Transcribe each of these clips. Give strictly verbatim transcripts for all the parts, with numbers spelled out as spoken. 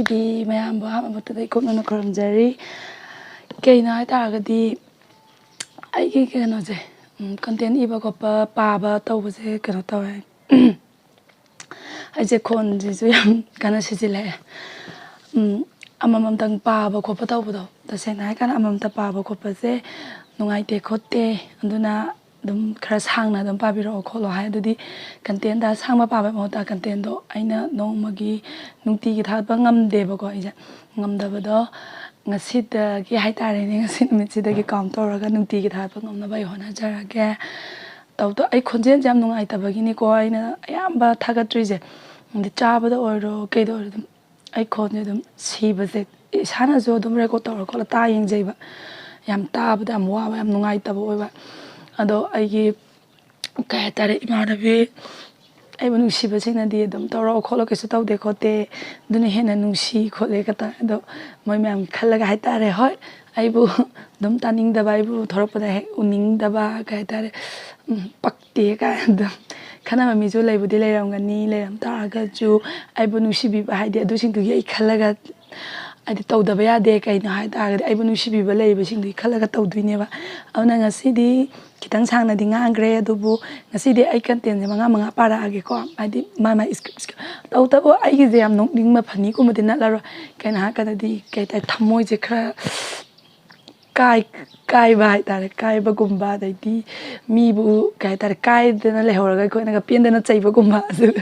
ꯏꯕꯤ ꯃꯌꯥꯝꯕꯨ ꯑꯍꯥꯟꯕ ꯃꯛꯇꯗ ꯏꯀꯨꯞꯅꯅ ꯈꯨꯔꯨꯝꯖꯔꯤ꯫ ꯀꯩꯅꯣ ꯍꯥꯏꯇꯥꯔꯒꯗꯤ, ꯑꯩꯒꯤ ꯀꯩꯅꯣꯁꯦ, ꯎꯝ, content ꯏꯕ ꯈꯣꯠꯄ, ꯄꯥꯕ ꯇꯧꯕꯁꯦ ꯀꯩꯅꯣ ꯇꯧꯋꯦ꯫ ꯑꯩꯁꯦ ꯈꯣꯟꯁꯤꯁꯨ ꯌꯥꯝ ꯀꯟꯅ ꯁꯤꯖꯤꯜꯂꯛꯑꯦ꯫ ꯎꯝ, ꯑꯃꯃꯝꯇꯪ ꯄꯥꯕ ꯈꯣꯠꯄ ꯇꯧꯕꯗꯣ, ꯇꯁꯦꯡꯅ ꯍꯥꯏꯀꯥꯟꯗ ꯑꯃꯃꯝꯇ ꯄꯥꯕ ꯈꯣꯠꯄꯁꯦ ꯅꯨꯡꯉꯥꯏꯇꯦ ꯈꯣꯠꯇꯦ, ꯑꯗꯨꯅ ꯑꯗꯨꯝ ꯈꯔ ꯁꯥꯡꯅ ꯑꯗꯨꯝ ꯄꯥꯕꯤꯔꯛꯑꯣ ꯈꯣꯠꯂꯣ ꯍꯥꯏ꯫ ꯑꯗꯨꯗꯤ contentꯇ ꯑꯁꯥꯡꯕ ꯄꯥꯕꯒꯤ ꯃꯍꯨꯠꯇ contentꯗꯣ ꯑꯩꯅ ꯅꯣꯡꯃꯒꯤ ꯅꯨꯡꯇꯤꯒꯤ ꯊꯥꯒꯠꯄ ꯉꯝꯗꯦꯕꯀꯣ꯫ ꯑꯩꯁꯦ ꯉꯝꯗꯕꯗꯣ ꯉꯁꯤꯗꯒꯤ ꯍꯥꯏꯇꯥꯔꯦꯅꯦ, ꯉꯁꯤ ꯅꯨꯃꯤꯠꯁꯤꯗꯒꯤ count ꯇꯧꯔꯒ ꯅꯨꯡꯇꯤꯒꯤ ꯊꯥꯒꯠꯄ ꯉꯝꯅꯕ ꯑꯩ ꯍꯣꯠꯅꯖꯔꯒꯦ꯫ ꯇꯧꯗꯣ ꯑꯩ ꯈꯣꯟꯖꯦꯜꯁꯦ ꯌꯥꯝ ꯅꯨꯡꯉꯥꯏꯇꯕꯒꯤꯅꯤꯀꯣ ꯑꯩꯅ ꯑꯌꯥꯝꯕ ꯊꯥꯒꯠꯇ꯭ꯔꯤꯁꯦ꯫ ꯑꯗꯤ ꯆꯥꯕꯗ ꯑꯣꯏꯔꯣ, ꯀꯩꯗ ꯑꯣꯏꯔꯣ, ꯑꯗꯨꯝ ꯑꯩ ꯈꯣꯟꯁꯦ ꯑꯗꯨꯝ ꯁꯤꯕꯁꯦ ꯏꯁꯥꯅꯁꯨ ꯑꯗꯨꯝ record ꯇꯧꯔ ꯈꯣꯠꯂ ꯇꯥ ꯌꯦꯡꯖꯩꯕ꯫ ꯌꯥꯝ ꯇꯥꯕꯗ ꯌꯥꯝ ꯋꯥꯕ, ꯌꯥꯝ ꯅꯨꯡꯉꯥꯏꯇꯕ ꯑꯣꯏꯕ꯫ ꯑꯗꯣ ꯑꯩꯒꯤ, ꯀꯩ ꯍꯥꯏꯇꯥꯔꯦ, ꯏꯃꯥꯟꯅꯕꯤ, ꯑꯩꯕꯨ ꯅꯨꯡꯁꯤꯕꯁꯤꯡꯅꯗꯤ ꯑꯗꯨꯝ ꯇꯧꯔꯛꯑꯣ ꯈꯣꯠꯂꯣ, ꯀꯩꯁꯨ ꯇꯧꯗꯦ ꯈꯣꯠꯇꯦ, ꯑꯗꯨꯅ ꯍꯦꯟꯅ ꯅꯨꯡꯁꯤ ꯈꯣꯠꯂꯦ ꯀ ꯇꯧꯔꯦ꯫ ꯑꯗꯣ ꯃꯣꯏ ꯃꯌꯥꯝ ꯈꯜꯂꯒ ꯍꯥꯏꯇꯥꯔꯦ, ꯍꯣꯏ, ꯑꯩꯕꯨ ꯑꯗꯨꯝ ꯇꯥꯅꯤꯡꯗꯕ, ꯑꯩꯕꯨ ꯊꯣꯔꯛꯄꯗ ꯍꯦꯛ ꯎꯅꯤꯡꯗꯕ, ꯀꯩ ꯍꯥꯏꯇꯥꯔꯦ, ꯎꯝ, ꯄꯛꯇꯦ ꯀꯥꯏꯅ ꯑꯗꯨꯝ ꯈꯟꯅꯕ ꯃꯤꯁꯨ ꯂꯩꯕꯨꯗꯤ ꯂꯩꯔꯝꯒꯅꯤ꯫ ꯂꯩꯔꯝ ꯇꯥꯔꯒꯁꯨ ꯑꯩꯕꯨ ꯅꯨꯡꯁꯤꯕꯤꯕ ꯍꯥꯏꯗꯤ ꯑꯗꯨꯁꯤꯡꯗꯨꯒꯤ ꯑꯩ ꯈꯜꯂꯒ, ꯍꯥꯏꯗꯤ ꯇꯧꯗꯕ ꯌꯥꯗꯦ꯫ ꯀꯩꯅꯣ ꯍꯥꯏ ꯇꯥꯔꯒꯗꯤ ꯑꯩꯕꯨ ꯅꯨꯡꯁꯤꯕꯤꯕ ꯂꯩꯔꯤꯕꯁꯤꯡꯗꯨꯒꯤ ꯈꯜꯂꯒ ꯇꯧꯗꯣꯏꯅꯦꯕ꯫ ꯑꯗꯨꯅ ꯉꯁꯤꯗꯤ ꯈꯤꯇꯪ ꯁꯥꯡꯅꯗꯤ ꯉꯥꯡꯈ꯭ꯔꯦ, ꯑꯗꯨꯕꯨ ꯉꯁꯤꯗꯤ ꯑꯩ contentꯁꯦ ꯃꯉꯥ ꯃꯉꯥ ꯄꯥꯔꯛꯑꯒꯦꯀꯣ꯫ ꯍꯥꯏꯗꯤ ꯃꯥ ꯃꯥ script, script꯫ ꯇꯧꯕꯇꯕꯨ ꯑꯩꯒꯤꯁꯦ ꯌꯥꯝ ꯅꯣꯛꯅꯤꯡꯕ, funnyꯒꯨꯝꯕꯗꯤ ꯅꯠꯂꯔꯣꯏ꯫ ꯀꯩꯅꯣ ꯍꯥꯏꯔꯀꯥꯟꯗꯗꯤ, ꯀꯩ ꯍꯥꯏꯇꯥꯔꯦ, ꯊꯃꯣꯏꯁꯦ ꯈꯔ ꯀꯥꯏ-, ꯀꯥꯏꯕ ꯍꯥꯏꯇꯥꯔꯦ, ꯀꯥꯏꯕꯒꯨꯝꯕ, ꯑꯗꯩꯗꯤ ꯃꯤꯕꯨ, ꯀꯩ ꯍꯥꯏꯇꯥꯔꯦ, ꯀꯥꯏꯗꯅ ꯂꯩꯍꯧꯔꯒ ꯑꯩꯈꯣꯏꯅꯒ ꯄꯦꯟꯗꯅ ꯆꯩꯕꯒꯨꯝꯕ, ꯑꯗꯨ,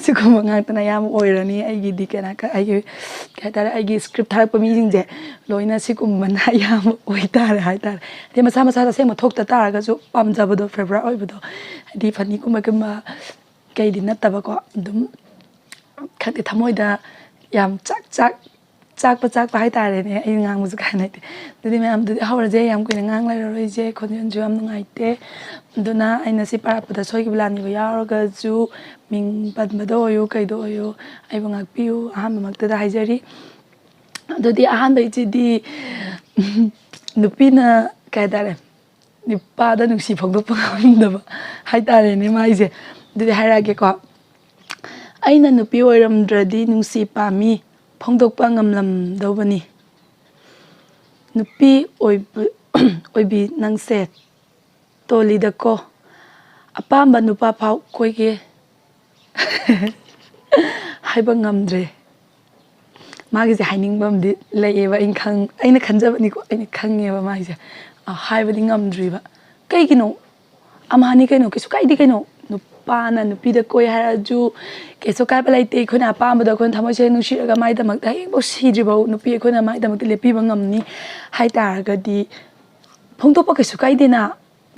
ꯁꯤꯒꯨꯝꯕ ꯉꯥꯛꯇꯅ ꯑꯌꯥꯝꯕ ꯑꯣꯏꯔꯅꯤ꯫ ꯑꯩꯒꯤꯗꯤ ꯀꯩꯅꯣ ꯍꯥꯏ-, ꯑꯩꯒꯤ, ꯀꯩ ꯍꯥꯏꯇꯥꯔꯦ, ꯑꯩꯒꯤ script ꯊꯥꯔꯛꯄ ꯃꯤꯁꯤꯡꯁꯦ ꯂꯣꯏꯅ ꯁꯤꯒꯨꯝꯕꯅ ꯑꯌꯥꯝꯕ ꯑꯣꯏꯇꯥꯔꯦ ꯍꯥꯏꯇꯥꯔꯦ꯫ ꯍꯥꯏꯗꯤ ꯃꯁꯥ ꯃꯁꯥꯗ ꯑꯁꯦꯡꯕ ꯊꯣꯛꯇ ꯇꯥꯔꯒꯁꯨ ꯄꯥꯝꯖꯕꯗꯣ, favourite ꯑꯣꯏꯕꯗꯣ, ꯍꯥꯏꯗꯤ funnyꯒꯨꯝꯕꯒꯨꯝꯕ ꯀꯩꯗꯤ ꯅꯠꯇꯕꯀꯣ, ꯑꯗꯨꯝ ꯈꯪꯗꯦ, ꯊꯃꯣꯏꯗ ꯌꯥꯝ ꯆꯥꯛ, ꯆꯥꯛ, ꯆꯥꯛꯄ, ꯆꯥꯛꯄ ꯍꯥꯏꯇꯥꯔꯦꯅꯦ, ꯑꯩꯅ ꯉꯥꯡꯕꯁꯨ ꯀꯥꯏꯅ ꯍꯥꯏꯗꯦ꯫ ꯑꯗꯨꯗꯤ ꯃꯌꯥꯝꯗꯨꯗꯤ ꯍꯧꯔꯁꯦ, ꯌꯥꯝ ꯀꯨꯏꯅ ꯉꯥꯡ ꯂꯩꯔꯔꯣꯏꯁꯦ, ꯈꯣꯟꯖꯦꯜꯁꯨ ꯌꯥꯝ ꯅꯨꯡꯉꯥꯏꯇꯦ꯫ ꯑꯗꯨꯅ ꯑꯩꯅ ꯁꯤ ꯄꯥꯔꯛꯄꯗ ꯁꯣꯏꯈꯤꯕ ꯂꯥꯟꯈꯤꯕ ꯌꯥꯎꯔꯒꯁꯨ, ꯃꯤꯡ ꯄꯟꯕꯗ ꯑꯣꯏꯌꯨ, ꯀꯩꯗ ꯑꯣꯏꯌꯨ, ꯑꯩꯕꯨ ꯉꯥꯛꯄꯤꯌꯨ, ꯑꯍꯥꯟꯕꯃꯛꯇꯗ ꯍꯥꯏꯖꯔꯤ꯫ ꯑꯗꯨꯗꯤ ꯑꯍꯥꯟꯕꯩꯁꯤꯗꯤ, ꯅꯨꯄꯤꯅ, ꯀꯩ ꯍꯥꯏꯇꯥꯔꯦ, ꯅꯨꯄꯥꯗ ꯅꯨꯡꯁꯤ ꯐꯣꯡꯗꯣꯛꯄ ꯉꯝꯗꯕ ꯍꯥꯏꯇꯥꯔꯦꯅꯦ ꯃꯥꯏꯁꯦ꯫ ꯑꯗꯨꯗꯤ ꯍꯥꯏꯔꯛꯑꯒꯦꯀꯣ꯫ ꯑꯩꯅ ꯅꯨꯄꯤ ꯑꯣꯏꯔꯝꯗ꯭ꯔꯗꯤ ꯅꯨꯡꯁꯤ ꯄꯥꯝꯃꯤ, ꯐꯣꯡꯗꯣꯛꯄ ꯉꯝꯂꯝꯗꯧꯕꯅꯤ꯫ ꯅꯨꯄꯤ ꯑꯣꯏꯕ- ꯑꯣꯏꯕꯤ ꯅꯪꯁꯦ ꯇꯣꯜꯂꯤꯗꯀꯣ, ꯑꯄꯥꯝꯕ ꯅꯨꯄꯥ ꯐꯥꯎ ꯀꯣꯏꯒꯦ ꯍꯥꯏꯕ ꯉꯝꯗ꯭ꯔꯦ꯫ ꯃꯥꯒꯤꯁꯦ ꯍꯥꯏꯅꯤꯡꯕ ꯑꯃꯗꯤ ꯂꯩꯌꯦꯕ, ꯑꯩꯅ ꯈꯪ- ꯑꯩꯅ ꯈꯟꯖꯕꯅꯤꯀꯣ, ꯑꯩꯅ ꯈꯪꯉꯦꯕ ꯃꯥꯒꯤꯁꯦ꯫ ꯑ, ꯍꯥꯏꯕꯗꯤ ꯉꯝꯗ꯭ꯔꯤꯕ꯫ ꯀꯩꯒꯤꯅꯣ? ꯑꯃꯍꯥꯅꯤ ꯀꯩꯅꯣ, ꯀꯩꯁꯨ ꯀꯥꯏꯗꯦ ꯀꯩꯅꯣ꯫ ꯅꯨꯄꯥꯅ ꯅꯨꯄꯤꯗ ꯀꯣꯏ ꯍꯥꯏꯔꯁꯨ ꯀꯩꯁꯨ ꯀꯥꯏꯕ ꯂꯩꯇꯦ꯫ ꯑꯩꯈꯣꯏꯅ ꯑꯄꯥꯝꯕꯗꯣ ꯑꯩꯈꯣꯏꯅ ꯊꯃꯣꯏ ꯁꯦꯡꯅ ꯅꯨꯡꯁꯤꯔꯒ ꯃꯥꯏꯗꯃꯛꯇ ꯍꯌꯦꯡꯐꯥꯎ ꯁꯤꯗ꯭ꯔꯤꯐꯥꯎ ꯅꯨꯄꯤ ꯑꯩꯈꯣꯏꯅ ꯃꯥꯏꯗꯃꯛꯇ ꯂꯦꯞꯄꯤꯕ ꯉꯝꯅꯤ ꯍꯥꯏ ꯇꯥꯔꯒꯗꯤ ꯐꯣꯡꯗꯣꯛꯄ ꯀꯩꯁꯨ ꯀꯥꯏꯗꯦꯅ꯫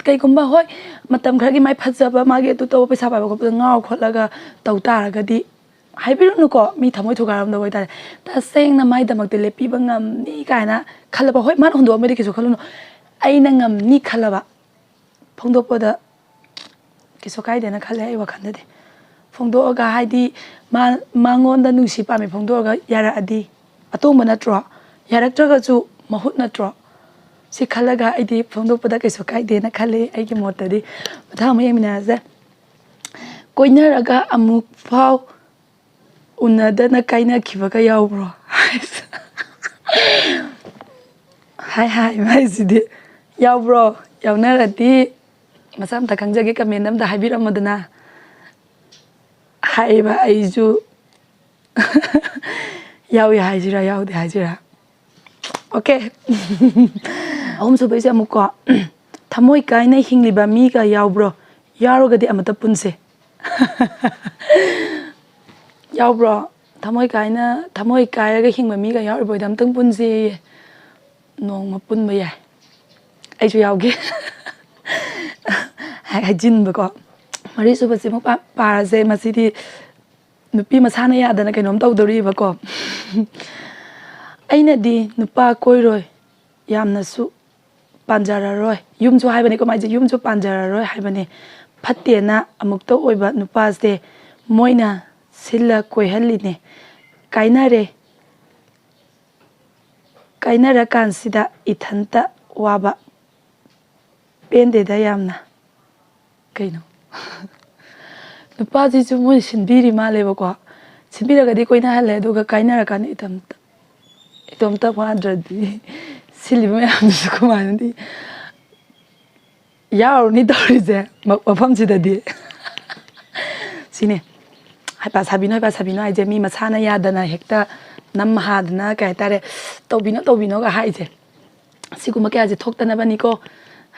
ꯀꯩꯒꯨꯝꯕ ꯍꯣꯏ, ꯃꯇꯝ ꯈꯔꯒꯤ ꯃꯥꯏ ꯐꯖꯕ, ꯃꯥꯒꯤ ꯑꯗꯨ ꯇꯧꯕ, ꯄꯩꯁꯥ ꯄꯥꯏꯕ ꯈꯣꯠꯄꯗ ꯉꯥꯎ ꯈꯣꯠꯂꯒ ꯇꯧ ꯇꯥꯔꯒꯗꯤ ꯍꯥꯏꯕꯤꯔꯨꯅꯨꯀꯣ꯫ ꯃꯤ ꯊꯃꯣꯏ ꯊꯨꯒꯥꯏꯔꯝꯗꯕ ꯑꯣꯏꯇꯥꯔꯦ, ꯇꯁꯦꯡꯅ ꯃꯥꯏꯗꯃꯛꯇ ꯂꯦꯞꯄꯤꯕ ꯉꯝꯅꯤ ꯀꯥꯏꯅ ꯈꯜꯂꯕ, ꯍꯣꯏ, ꯃꯥꯅ ꯍꯨꯟꯗꯣꯛꯑꯝꯃꯗꯤ ꯀꯩꯁꯨ ꯈꯜꯂꯨꯅꯨ꯫ ꯑꯩꯅ ꯉꯝꯅꯤ ꯈꯜꯂꯕ ꯐꯣꯡꯗꯣꯛꯄꯗ ꯀꯩꯁꯨ ꯀꯥꯏꯗꯦꯅ ꯈꯜꯂꯦ ꯑꯩ ꯋꯥꯈꯜꯗꯗꯤ꯫ ꯐꯣꯡꯗꯣꯛꯑꯒ ꯍꯥꯏꯗꯤ ꯃꯥ- ꯃꯉꯣꯟꯗ ꯅꯨꯡꯁꯤ ꯄꯥꯝꯃꯤ ꯐꯣꯡꯗꯣꯛꯑꯒ ꯌꯥꯔꯛꯑꯗꯤ ꯑꯇꯣꯡꯕ ꯅꯠꯇ꯭ꯔꯣ? ꯌꯥꯔꯛꯇ꯭ꯔꯒꯁꯨ ꯃꯍꯨꯠ ꯅꯠꯇ꯭ꯔꯣ? ꯁꯤ ꯈꯜꯂꯒ ꯑꯩꯗꯤ ꯐꯣꯡꯗꯣꯛꯄꯗ ꯀꯩꯁꯨ ꯀꯥꯏꯗꯦꯅ ꯈꯜꯂꯤ ꯑꯩꯒꯤ ꯃꯣꯠꯇꯗꯤ꯫ ꯃꯊꯪ ꯑꯃꯨꯛ ꯌꯦꯡꯃꯤꯟꯅꯔꯁꯦ꯫ ꯀꯣꯏꯅꯔꯒ ꯑꯃꯨꯛ ꯐꯥꯎ ꯎꯅꯗꯅ ꯀꯥꯏꯅꯈꯤꯕꯒ ꯌꯥꯎꯕ꯭ꯔꯣ? ꯍꯥꯏ ꯍꯥꯏ ꯍꯥꯏꯁꯤꯗꯤ꯫ ꯌꯥꯎꯕ꯭ꯔꯣ? ꯌꯥꯎꯅꯔꯗꯤ ꯃꯁꯥ ꯑꯝꯇ ꯈꯪꯖꯒꯦ, ꯀꯃꯦꯟ ꯑꯝꯇ ꯍꯥꯏꯕꯤꯔꯝꯃꯣꯗꯅ꯫ ꯍꯥꯏꯕ ꯑꯩꯁꯨ ꯌꯥꯎꯏ ꯍꯥꯏꯁꯤꯔꯥ ꯌꯥꯎꯗꯦ ꯍꯥꯏꯁꯤꯔꯥ? ꯑꯣꯀꯦ꯫ ꯑꯍꯨꯝꯁꯨꯕꯩꯁꯦ ꯑꯃꯨꯛꯀꯣ, ꯊꯃꯣꯏ ꯀꯥꯏꯅ ꯍꯤꯡꯂꯤꯕ ꯃꯤꯒ ꯌꯥꯎꯕ꯭ꯔꯣ? ꯌꯥꯎꯔꯒꯗꯤ ꯑꯃꯇ ꯄꯨꯟꯁꯦ꯫ ꯌꯥꯎꯕ꯭ꯔꯣ? ꯊꯃꯣꯏ ꯀꯥꯏꯅ- ꯊꯃꯣꯏ ꯀꯥꯏꯔꯒ ꯍꯤꯡꯕ ꯃꯤꯒ ꯌꯥꯎꯔꯤꯕꯣꯏꯗ ꯑꯝꯇꯪ ꯄꯨꯟꯁꯦꯌꯦ꯫ ꯅꯣꯡꯃ ꯄꯨꯟꯕ ꯌꯥꯏ꯫ ꯑꯩꯁꯨ ꯌꯥꯎꯒꯦ꯫ ꯍꯥꯏ- ꯍꯥꯏꯖꯤꯟꯕꯀꯣ꯫ ꯃꯔꯤꯁꯨꯕꯁꯤꯃꯨꯛ ꯄꯥ- ꯄꯥꯔꯁꯦ꯫ ꯃꯁꯤꯗꯤ ꯅꯨꯄꯤ ꯃꯁꯥꯅ ꯌꯥꯗꯅ ꯀꯩꯅꯣꯝ ꯇꯧꯗꯣꯔꯤꯕꯀꯣ꯫ ꯑꯩꯅꯗꯤ ꯅꯨꯄꯥ ꯀꯣꯏꯔꯣꯏ, ꯌꯥꯝꯅꯁꯨ ꯄꯥꯟꯖꯔꯔꯣꯏ꯫ ꯌꯨꯝꯁꯨ ꯍꯥꯏꯕꯅꯤꯀꯣ ꯃꯥꯏꯁꯦ, ꯌꯨꯝꯁꯨ ꯄꯥꯟꯖꯔꯔꯣꯏ ꯍꯥꯏꯕꯅꯤ꯫ ꯐꯠꯇꯦꯅ ꯑꯃꯨꯛꯇ ꯑꯣꯏꯕ ꯅꯨꯄꯥꯁꯦ ꯃꯣꯏꯅ ꯁꯤꯜꯂ ꯀꯣꯏꯍꯜꯂꯤꯅꯦ꯫ ꯀꯥꯏꯅꯔꯦ꯫ ꯀꯥꯏꯅꯔꯀꯥꯟꯁꯤꯗ ꯏꯊꯟꯇ ꯋꯥꯕ꯫ ꯄꯦꯟꯗꯦꯗ ꯌꯥꯝꯅ꯫ ꯀꯩꯅꯣ? ꯅꯨꯄꯥꯁꯤꯁꯨ ꯃꯣꯏ ꯁꯤꯟꯕꯤꯔꯤ ꯃꯥꯜꯂꯦꯕꯀꯣ꯫ ꯁꯤꯟꯕꯤꯔꯒꯗꯤ ꯀꯣꯏꯅꯍꯜꯂꯦ, ꯑꯗꯨꯒ ꯀꯥꯏꯅꯔꯀꯥꯟꯗ ꯏꯇꯣꯝꯇ, ꯏꯇꯣꯝꯇ ꯋꯥꯗ꯭ꯔꯗꯤ ꯁꯤꯜꯂꯤꯕ ꯃꯌꯥꯝꯗꯨꯁꯨ ꯀꯃꯥꯏꯅꯗꯤ ꯌꯥꯎꯔꯨꯅꯤ ꯇꯧꯔꯤꯁꯦ ꯃ-, ꯃꯐꯝꯁꯤꯗꯗꯤ꯫ ꯁꯤꯅꯦ, "ꯍꯩꯄꯥ ꯁꯥꯕꯤꯅꯣ, ꯍꯩꯄꯥ ꯁꯥꯕꯤꯅꯣ" ꯍꯥꯏꯁꯦ, ꯃꯤ ꯃꯁꯥꯅ ꯌꯥꯗꯅ ꯍꯦꯛꯇ ꯅꯝ ꯍꯥꯗꯅ, ꯀꯩ ꯍꯥꯏꯇꯥꯔꯦ, "ꯇꯧꯕꯤꯅꯣ, ꯇꯧꯕꯤꯅꯣꯒ" ꯍꯥꯏꯁꯦ꯫ ꯁꯤꯒꯨꯝꯕ ꯀꯌꯥꯁꯦ ꯊꯣꯛꯇꯅꯕꯅꯤꯀꯣ꯫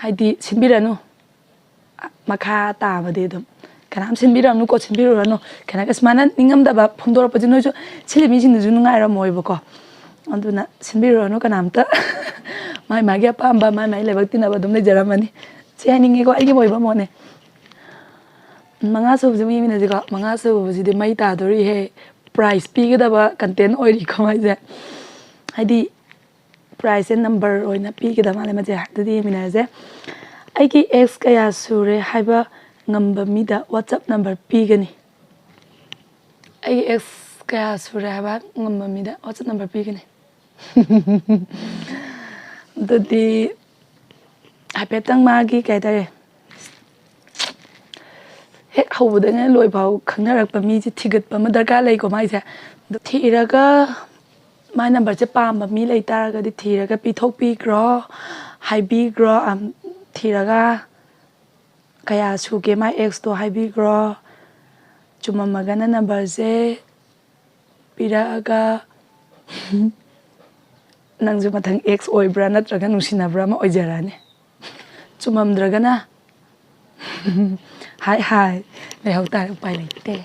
ꯍꯥꯏꯗꯤ ꯁꯤꯟꯕꯤꯔꯅꯨ꯫ ꯃꯈꯥ ꯇꯥꯕꯗꯤ ꯑꯗꯨꯝ ꯀꯅꯥꯝ ꯁꯤꯟꯕꯤꯔꯅꯨꯀꯣ, ꯁꯤꯟꯕꯤꯔꯨꯔꯅꯨ꯫ ꯀꯩꯅꯣ, ꯁꯨꯃꯥꯏꯅ ꯅꯤꯡꯉꯝꯗꯕ ꯐꯣꯡꯗꯣꯔꯛꯄꯁꯦ ꯅꯣꯏꯁꯨ, ꯁꯤꯜꯂꯤ ꯃꯤꯁꯤꯡꯗꯨꯁꯨ ꯅꯨꯡꯉꯥꯏꯔꯝꯃꯣꯏꯕꯀꯣ꯫ ꯑꯗꯨꯅ ꯁꯤꯟꯕꯤꯔꯨꯔꯅꯨ ꯀꯅꯥꯝꯇ꯫ ꯃꯥꯏ ꯃꯥꯒꯤ ꯑꯄꯥꯝꯕ, ꯃꯥꯏ ꯃꯥꯏ ꯂꯥꯏꯕꯛ ꯇꯤꯟꯅꯕ ꯑꯗꯨꯝ ꯂꯩꯖꯔꯝꯃꯅꯤ꯫ ꯁꯤ ꯍꯥꯏꯅꯤꯡꯉꯦꯀꯣ, ꯑꯩꯒꯤ ꯑꯣꯏꯕ ꯃꯣꯠꯅꯦ꯫ ꯃꯉꯥ ꯁꯨꯕꯁꯤ ꯑꯃꯨꯛ ꯌꯦꯡꯃꯤꯟꯅꯁꯤꯀꯣ꯫ ꯃꯉꯥ ꯁꯨꯕꯁꯤꯗꯤ ꯃꯩ ꯇꯥꯗꯣꯔꯤꯍꯦ꯫ ꯄ꯭ꯔꯥꯏꯖ ꯄꯤꯒꯗꯕ ꯀꯟꯇꯦꯟ ꯑꯣꯏꯔꯤꯀꯣ ꯃꯥꯏꯁꯦ꯫ ꯍꯥꯏꯗꯤ ꯄ꯭ꯔꯥꯏꯖꯁꯦ ꯅꯝꯕꯔ ꯑꯣꯏꯅ ꯄꯤꯒꯗꯕ ꯃꯥꯜꯂꯦ ꯃꯁꯦ꯫ ꯑꯗꯨꯗꯤ ꯌꯦꯡꯃꯤꯟꯅꯔꯁꯦ꯫ "ꯑꯩꯒꯤ ꯑꯦꯛꯁ ꯀꯌꯥ ꯁꯨꯔꯦ ꯍꯥꯏꯕ ꯉꯝꯕ ꯃꯤꯗ ꯋꯥꯆꯞ ꯅꯝꯕꯔ ꯄꯤꯒꯅꯤ"꯫ "ꯑꯩꯒꯤ ꯑꯦꯛꯁ ꯀꯌꯥ ꯁꯨꯔꯦ ꯍꯥꯏꯕ ꯉꯝꯕ ꯃꯤꯗ ꯋꯥꯆꯞ ꯅꯝꯕꯔ ꯄꯤꯒꯅꯤ"꯫ ꯑꯗꯨꯗꯤ ꯍꯥꯏꯐꯦꯠꯇꯪ ꯃꯥꯒꯤ, ꯀꯩ ꯍꯥꯏꯇꯥꯔꯦ, ꯍꯦꯛ ꯍꯧꯕꯗꯒꯤꯅ ꯂꯣꯏꯐꯥꯎ ꯈꯪꯅꯔꯛꯄ ꯃꯤꯁꯦ ꯊꯤꯒꯠꯄ ꯑꯃ ꯗꯔꯀꯥꯔ ꯂꯩꯀꯣ ꯃꯥꯏꯁꯦ꯫ ꯑꯗꯣ ꯊꯤꯔꯒ ꯃꯥꯏ ꯅꯝꯕꯔꯁꯦ ꯄꯥꯝꯕ ꯃꯤ ꯂꯩ ꯇꯥꯔꯒꯗꯤ ꯊꯤꯔꯒ ꯄꯤꯊꯣꯛꯄꯤꯈ꯭ꯔꯣ, ꯍꯥꯏꯕꯤꯈ꯭ꯔꯣ꯫ ꯑꯝ, ꯊꯤꯔꯒ ꯀꯌꯥ ꯁꯨꯒꯦ ꯃꯥꯏ ꯑꯦꯛꯁꯇꯣ ꯍꯥꯏꯕꯤꯈ꯭ꯔꯣ꯫ ꯆꯨꯝꯃꯝꯃꯒꯅ ꯅꯝꯕꯔꯁꯦ ꯄꯤꯔꯛꯑꯒ, ꯅꯪꯁꯨ ꯃꯊꯪ ꯑꯦꯛꯁ ꯑꯣꯏꯕ꯭ꯔꯥ ꯅꯠꯇ꯭ꯔꯒ ꯅꯨꯡꯁꯤꯅꯕ꯭ꯔꯥ ꯑꯃ ꯑꯣꯏꯖꯔꯛꯑꯅꯤ꯫ ꯆꯨꯝꯃꯝꯗ꯭ꯔꯒꯅ ꯍꯥꯏ ꯍꯥꯏ ꯂꯩꯍꯧ ꯇꯥꯔꯦ, ꯎꯄꯥꯏ ꯂꯩꯇꯦ꯫